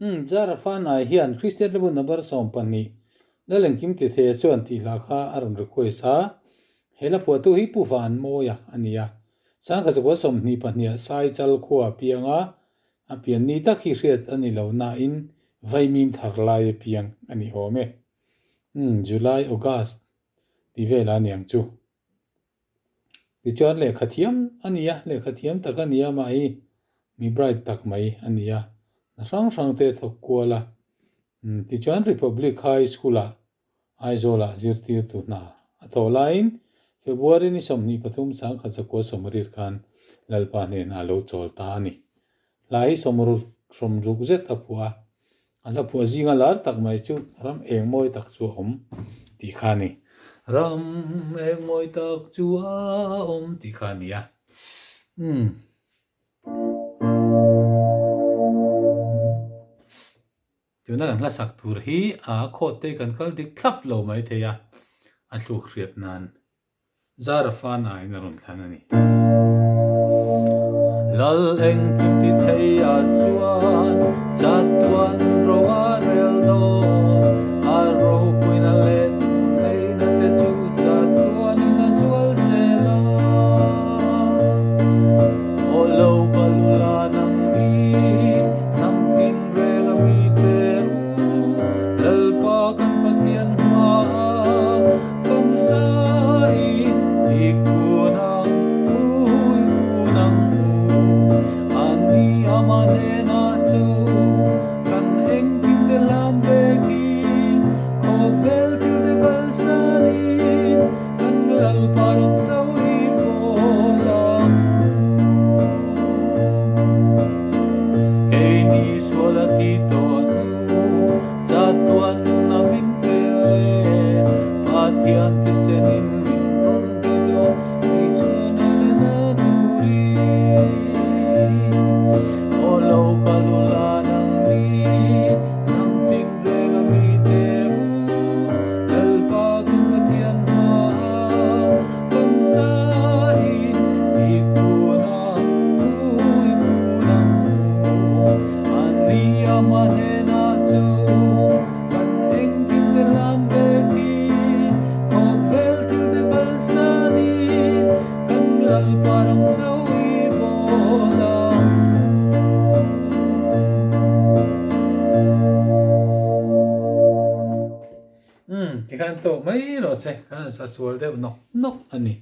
Umm, Zara Fanai hian Kristian Hlabu number 12 Lalengkim Tithei chuan tih hla kha a rawn request a. He hla phuahtu hi Pu Vanmawia a ni a. Sangkhat zakua 22 ah Saichal khua a piang a, a pian ni tak hi hriat a ni lo nain vaimim thar lai a piang a ni awm e. Umm, July, August tih velah a niang chu. Tichuan lehkha thiam a ni a, lehkha thiam tak a ni a, amah hi mi bright tak mai a ni a, hna hrang hrang te a thawk kual a. Tichuan Republic High School ah Aizawl ah zirtirtu hna a thawh laiin February ni 23 1928 khan Lalpa hnenah a lo chawl ta a ni. Hla hi sawmruk sawmruk zet a phuah a, a hla phuah zinga lar tak mai chu ram eng mawi tak chu a awm tih kha a ni. Ram eng mawi tak chu a awm tih kha a ni a. Umm. Tuna kan hlasak tur hi a khawt te kan kal dik thlap lo mai thei a, a thluk hriat nan. Zara Fana in a rawn thlan a ni. Lal engkim ti thei ah chuan chatuan ro a rel dawn, a ropuina leh thunneihna te chu chatuanin a zual zel a. Aw lo ka lu la nang ni, hnam tin rel a mi te u, Lalpa kan Pathian hmaah Kan zaiin i kun ang u, i kun ang u. A ni ama hnenah chu kan engkim te hlan vekin, khawvel thil te kalsanin kan Lalpa rawng cho hi pawl ang u. Keini sual a thi tawh hnu, Chatuan nuna min pe le, Pathian thisenin min rawn pe dawn, kei chuan a la na turin. Aw lo kal u la nang ni, hnam tin reng a mi te u, Lalpa kan Pathian hmaah kan zain i kun ang u, i kun ang u. A ni ama hnenah chu kan engkim te hlan vek hi, khawvel thil te kalsanin kan Lalpa ram cho i bawl ang u. Umm, tikhan tawk mai rawh che, khan sa sual deuh nawk nawk a ni.